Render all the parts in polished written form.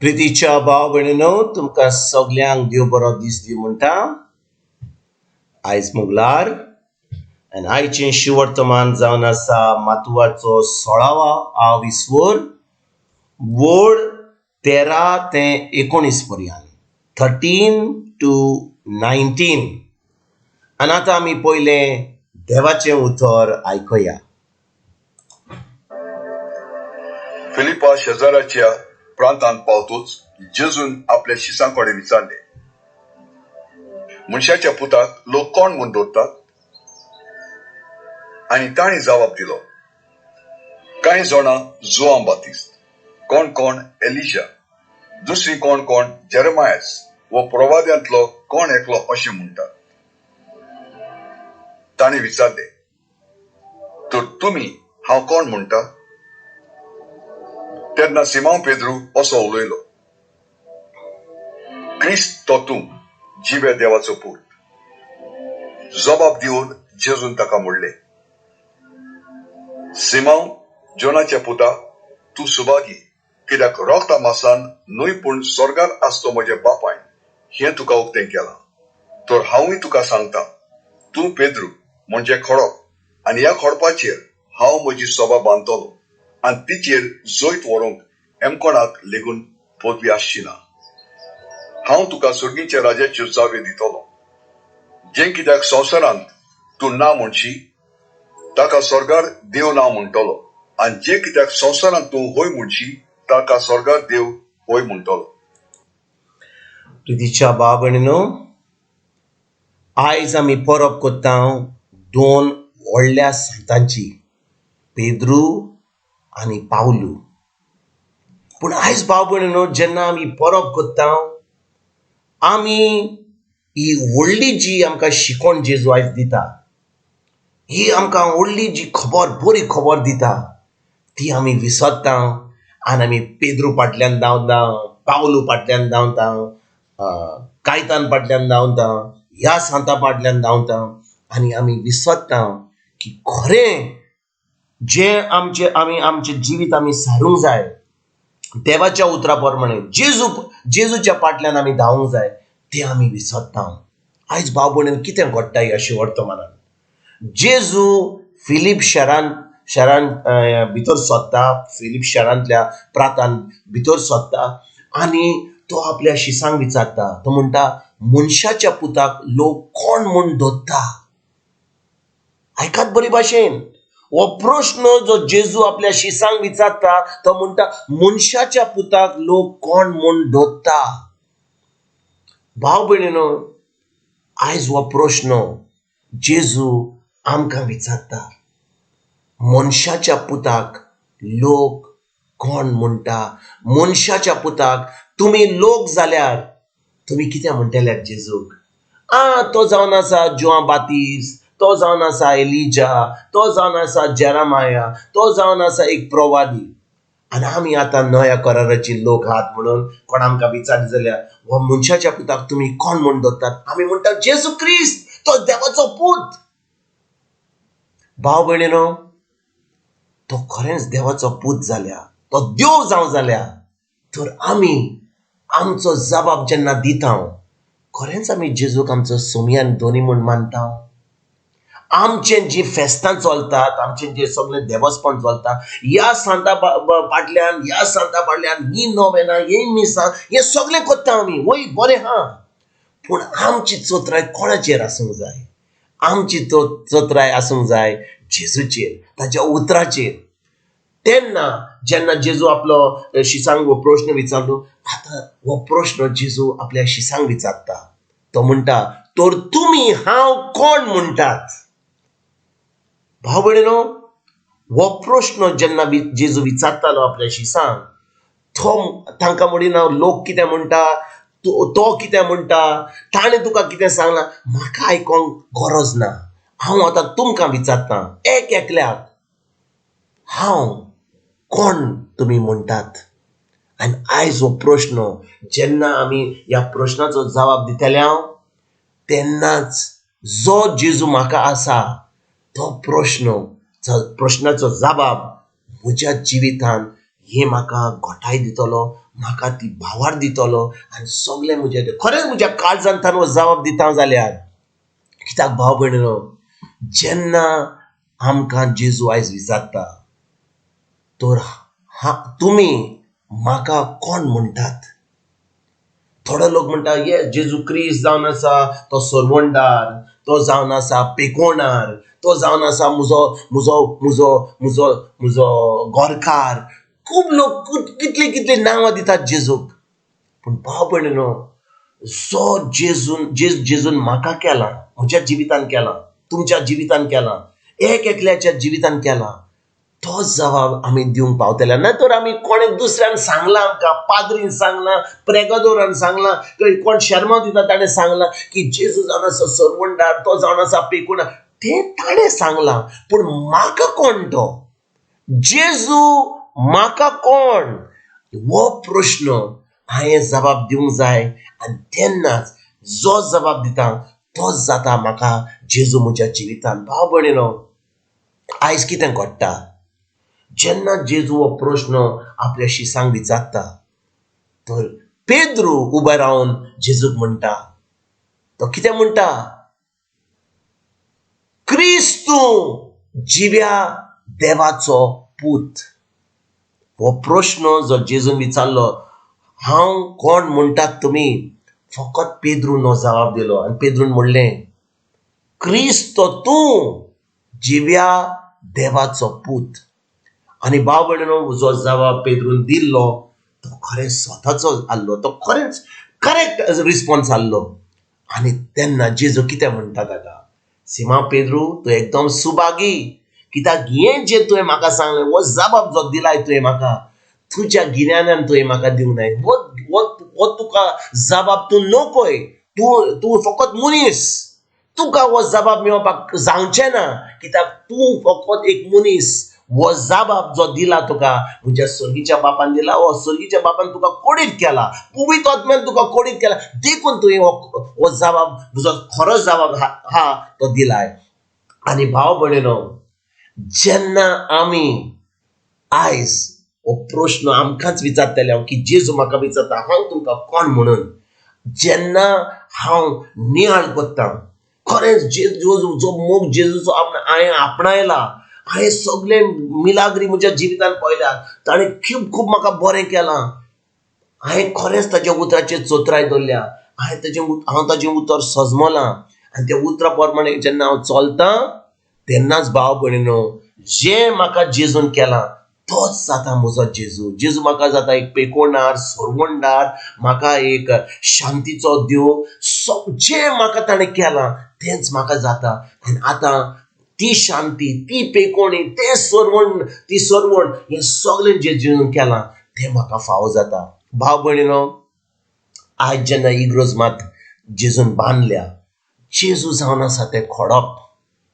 प्रितीच्या भाव भयणीनो, तुमकां सगल्यांक देव बरो दीस दी म्हणटा. आयज मुगलार आनी आयचें शिवर्तमान जावन आसा मातुवाचो सोळावा आव इसवर, वड 13 ते 19 पर्यंत, 13 to 19. आनी आतां आमी पयलें देवाचें उतर आयकुया. फिलिपा शेजाराच्या प्रांतांत पावतूच जेजून आपल्या शिसां कडेन विचारले, मनशाच्या पुताक लोक कोण म्हूण दवरतात? आनी तांणी जबाब दिलो, कांय जाणां जुआंव बातिस्त, कोण कोण एलिजा, दुसरी कोण कोण जेरमायस वो प्रवाद्यांतलो कोण एकलो अशें म्हणटात. ताणें विचारले, तर तुमी हांव कोण म्हणटा? तेन्ना सिमांव पेद्रू असो उलयलो, क्रिस्त तो तूं, जिवे देवाचो पूत. जबाब दिवन जेजून ताका म्हणले, सिमांव, जोनाच्या पुता, तूं सुभागी, कित्याक रोगता मासान न्हय पूण स्वर्गार आसतो म्हज्या बापायन हें तुका उक्तें केलां. तर हांवूय तुका सांगता, तूं पेद्रू, म्हणजे खडप, आनी ह्या खडपाचेर हांव म्हजी सभा बांदतलो आनी तिचेर जैत व्हरूंक एमकोणाक लेगून पदवी आसची ना. हांव तुका सुर्गीच्या राजाच्यो चाव्यो दितलो. जें कित्याक संवसारांत तूं ना म्हणशी ताका स्वर्गार देव ना म्हणटलो, आनी जें कित्याक संवसारांत तूं हय म्हणशी ताका स्वर्गार देव हय म्हणटलो. प्रितीच्या भाव भयणीनो, आयज आमी परब करता दोन व्हडल्या संतांची, पेद्रू आनी पावलू. पूण आयज भाव भयणीनो, जेन्ना आमी परब करता, आमी ही व्हडली जी आमकां शिकवण जेजू आयज दिता, ही आमकां व्हडली जी खबर, बरी खबर दिता, ती आमी विसरता आनी आमी पेद्रू फाटल्यान धांवता, पावलू फाटल्यान धांवता, कायतान फाटल्यान धांवता, ह्या सांता फाटल्यान धांवता आनी आमी विसरता की खरें जें आमचें आमी आमचें जिवीत आमी सारूंक जाय देवाच्या उतरा प्रमाणे, जेजूच्या फाटल्यान आमी धांवूंक जाय, तें आमी विसरता. आयज भाव भयणीन, कितें घडटा ह्या वर्तमानान? जेजू फिलीप शारान भितर सोदता, फिलीप शारांतल्या प्रांतान भितर सोदता आनी तो आपल्या शिसांक विचारता. तो म्हणटा, मनशाच्या पुताक लोक कोण म्हूण धरता? आयकात बरी भाशेन, हो प्रश्न जो जेजू आपल्या शिसांक विचारता, तो म्हणटा, मनशाच्या पुताक लोक कोण म्हूण धरता? भाव भयणीनो, आयज हो प्रश्न जेजू आमकां विचारता, मनशाच्या पुताक लोक कोण म्हणटा? मनशाच्या पुताक तुमी लोक जाल्यार तुमी कितें म्हणटले जेजूक? आ, तो जावन आसा जुआं बातीस, तो जावन आसा एलिजा, तो जावन आसा जेरामाया, तो जावन आसा एक प्रवादी. आनी आमी आतां नव्या कराराची लोक आहात म्हणून कोण आमकां विचारली जाल्यार, हो मनशाच्या पुताक तुमी कोण म्हूण धरतात? आमी म्हणटात, जेजू क्रिस्त, तो देवाचो पूत. भाव भयणीनो, तो खरेंच देवाचो पूत जाल्या, तो देव जावं जाल्या, तर आमी आमचो जबाब जेन्ना दिता, खरेंच आमी जेजूक आमचो सोमी आनी धनी म्हूण मानता? आमचे जी फेस्तां चलतात, आमचे जे सगळे देवस्पण चलता, ह्या सांता फाटल्यान, ह्या सांता फाटल्यान ही नोवेना, ही मिसां, हें सगळें करता आमी. वय, बरें आहा, पूण आमची चतुराय कोणाचेर आसूंक जाय? आमची चतुराय आसूंक जाय जेजूचेर, ताच्या उतराचेर. तेन्ना जेन्ना जेजू आपलो शिसांक हो प्रश्न विचारलो, आतां हो प्रश्न जेजू आपल्या शिसांक विचारता. तो म्हणटा, तर तुमी हांव कोण म्हणटात? भाव भयणीनो, हो प्रश्न जेन्ना जेजू विचारतालो आपल्या शिसांक, तो तांकां म्हणिना, लोक कितें म्हणटा, तो कितें म्हणटा, ताणें तुका कितें सांगलां, म्हाका आयकोंक गरज ना. हांव आतां तुमकां विचारता एक एकल्याक, हांव कोण तुमी म्हणटात? आनी आयज हो प्रश्न जेन्ना आमी ह्या प्रश्नाचो जबाब दितले हांव, तेन्नाच जो जेजू म्हाका आसा तो प्रश्नाचो जबाब म्हज्या जिवितान हें म्हाका घटाय दितलो, म्हाका ती भावार दितलो आनी सगळें म्हजें खरेंच म्हज्या काळजांतल्यान हो जबाब दिता जाल्यार. कित्याक भाव भयणीनो, जेन्ना आमकां जेजू आयज विचारता तर तुमी म्हाका कोण म्हणटात? थोडे लोक म्हणटा ये जेजू क्रिस्त जावन आसा तो सरवणदार, तो जावन आसा पेकोणार, तो जावन आसा म्हजो म्हजो म्हजो म्हजो म्हजो गोरकार. खूब लोक कितलीं कितलीं नांवां दितात जेजूक. पूण भाव भयणीनो, जो जेजून जेजून म्हाका केला, म्हज्या जिवितान केला, तुमच्या जिवितान केला, एक एकल्याच्या जिवितान केला, तो जबाब आमी दिवंक पावतले ना. तर आमी कोणे दुसऱ्यान सांगलां आमकां, पाद्रीन सांगलां, प्रेगादोरान सांगलां, कोण शर्मा दिता ताणें सांगलां की जेजू जावन आसा सरवणदार, तो जावन आसा पेकुणा, तें ताणें सांगलां. पूण म्हाका कोण तो जेजू, म्हाका कोण, हो प्रश्न हांवें जबाब दिवंक जाय. आनी तेन्नाच जो जबाब दिता तोच जाता म्हाका जेजू म्हज्या जिवितान. भाव भयणीनो, आयज कितें घडटा, जेन्ना जेजू हो प्रश्न आपल्या शिसांक विचारता तर पेद्रू उबो रावन जेजूक म्हणटा, तो कितें म्हणटा, क्रिस्तू जिव्या देवाचो पूत. हो प्रश्न जो जेजून विचारलो, हांव कोण म्हणटात तुमी, फकत पेद्रून हो जबाब दिलो. आनी पेद्रून म्हणलें, क्रिस्त तूं जिव्या देवाचो पूत. आनी भाव भयणीनो, जो जबाब पेद्रून दिल्लो तो खरें स्वताचो आसलो, तो खरेंच करेक्ट रिस्पॉन्स आसलो. आनी तेन्ना जेजू कितें म्हणटा ताका, सिमा पेद्रू, तूं एकदम सुभागी, कित्याक हें जें तुवें म्हाका सांगलें, हो जबाब जो दिलाय तुवें म्हाका, तुज्या गिन्यानान तुवें म्हाका दिवंक नाय, हो तुका जबाब तूं नकय, तूं तूं फकत मनीस, तुका हो जबाब मेळपाक जावचें ना, कित्याक तूं फकत एक मनीस. हो जबाब जो दिला तुका म्हज्या सर्गीच्या बापान दिला, हो सर्गीच्या बापान तुका कोडीत केला, पवित्र आत्म्यान तुका कोडीत केला, देखून तुवें हो जबाब, तुजो खरो जबाब हा तो दिलाय. आनी भाव भयणीनो, जेन्ना आमी आयज हो प्रश्न आमकांच विचारतले हांव की जेजू म्हाका विचारता हांव तुमकां कोण म्हणून, जेन्ना हांव नियाळ करता खरेंच जेजू जो मोग जेजूचो हांवें आपणायला, हांवें सगळे मिलाग्री म्हज्या जिवितान पळयल्या, ताणें खूब खूब म्हाका बरें केलां, हांवें खरेंच ताज्या उतराचेर चतुराय दवरल्या, हांवें ताजें हांव ताजें उतर सजमलां आनी त्या उतरा प्रमाणे जेन्ना हांव चलतां तेन्नाच भाव भयणीनो, जें म्हाका जेजून केलां तोच जाता म्हजो जेजू. जेजू म्हाका जाता एक पेकोणार, सरवणदार, म्हाका एक शांतीचो देव, जें म्हाका ताणें केलां तेंच म्हाका जाता. आनी आतां ती शांती, ती पेकोणी, तें सरवण, ती सरवण, हें सगळें जें जेजून केलां तें म्हाका फावो जाता. भाव भयणीनो, आयज जेन्ना इग्रोज मात जेजून बांदल्या, जेजू जावन आसा तें खोडप,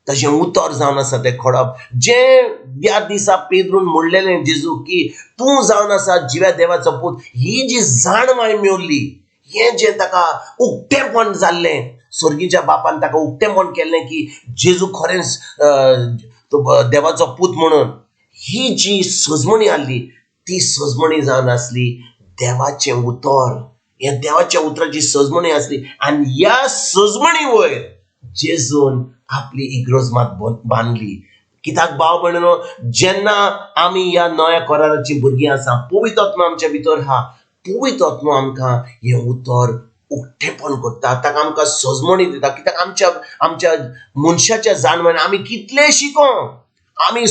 ताजें उतर जावन आसा तें खोडप, जें त्या दिसा पेद्रून म्हणलेलें जेजू की तूं जावन आसा जिव्या देवाचो पूत, ही जी जाणवाय मेवली, हें जें ताका उक्तेपण जाल्लें, सर्गीच्या बापान ताका उक्तेपण केल्लें की जेजू खरेंच देवाचो पूत म्हणून, ही जी सजमणी आसली ती सजमणी जावन आसली देवाचें उतर. हें देवाच्या उतराची सजमणी आसली आनी ह्या सजमणी वयर जेजून आपली इग्रोज मात बांदली. कित्याक भाव भयणीनो, जेन्ना आमी ह्या नव्या कराराची भुरगीं आसा, पवित्र आत्मा आमच्या भितर आहा, पवित्र आत्मा आमकां हें उतर उक्तेपण करता, ताका आमकां सजमणी दिता. कित्याक आमच्या आमच्या मनशाच्या जाणवान आमी कितले शिकों, आमी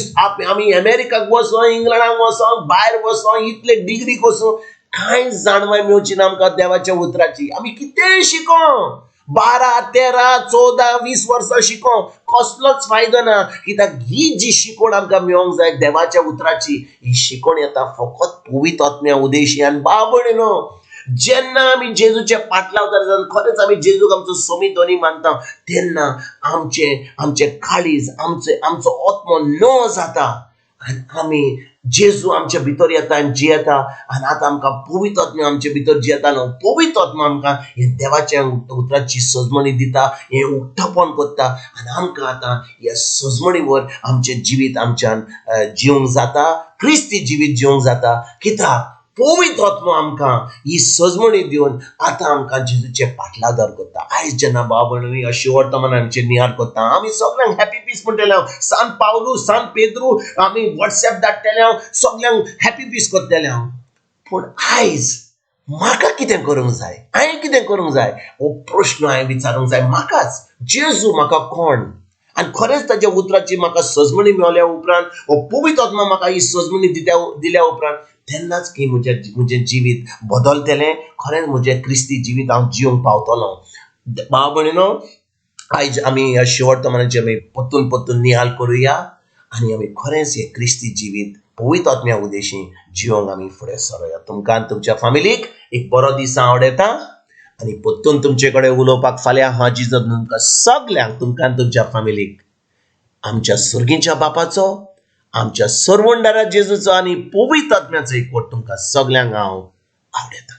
आमी अमेरिकाक वचों, इंग्लंडाक वचों, भायर वचों, इतले डिग्री कसो, कांय जाणवाय मेवची ना आमकां देवाच्या उतराची. आमी कितेंय शिकों, 12, 13, 14, 20 वर्सां शिकों, कसलोच फायदो ना. कित्याक ही जी शिकवण आमकां मेळोंक जाय देवाच्या उतराची, ही शिकवण येता फकत पवित्र आत्म्या उदेशी. आनी भाव भयणीनो, जेन्ना आमी जेजूचे पाटलाव जाता, खरेंच आमी जेजूक आमचो सोमी दोनी मानता, तेन्ना आमचें आमचें काळीज, आमचो आत्मो न जाता आनी आमी जेजू आमच्या भितर येता आनी जियेता आनी आतां आमकां पवित्र आत्मा आमचे भितर जियेता न्हू. पवित्र आत्मा आमकां हे देवाच्या उतराची सजमणी दिता, हें उक्तपण करता आनी आमकां आतां ह्या सजमणीवर आमचें जिवीत आमच्यान जिवंक जाता, क्रिस्ती जिवीत जिवंक जाता. कित्याक पवित्र आत्मा आमकां ही सजमणी दिवन आतां आमकां जेजूचे पाटलादार करता. आयज जेन्ना भाव भयणींनी अशी वर्तमानांचेर नियाळ करता, आमी सगल्यांक हॅपी पीस म्हणटले हांव. सान पावलू, सान पेद्रू, आमी वॉट्सएप धाडटले हांव, सगल्यांक हॅपी पीस करतले हांव. पूण आयज म्हाका कितें करूंक जाय, हांवें कितें करूंक जाय, हो प्रश्न हांवें विचारूंक जाय म्हाकाच. जेजू म्हाका कोण? आनी खरेंच ताच्या उतराची म्हाका सजमणी मेवल्या उपरांत, हो पवित्र आत्मा म्हाका ही सजमणी दिल्या उपरांत तेन्नाच की म्हजें जिवीत बदलतलें, खरेंच म्हजें क्रिस्ती जिवीत हांव जिवंक पावतलो. भाव भयणीनो, आयज आमी ह्या शिवर्तमानाचे आमी परतून परतून निहाल करुया आनी आमी खरेंच हें क्रिस्ती जिवीत पवित्र आत्म्या उदेशी जिवंक आमी फुडें सरुया. तुमकां आनी तुमच्या फामिलीक एक बरो दीस हांव आवडयता आनी परतून तुमचे कडेन उलोवपाक फाल्यां हांव जिजत तुमकां सगल्यांक, तुमकां आनी तुमच्या फामिलीक आमच्या सर्गीच्या बापाचो, आमच्या सर्वंडारा जेजूचो आनी पवित्र आत्म्याचो एकवट तुमकां सगल्यांक हांव आवडयता.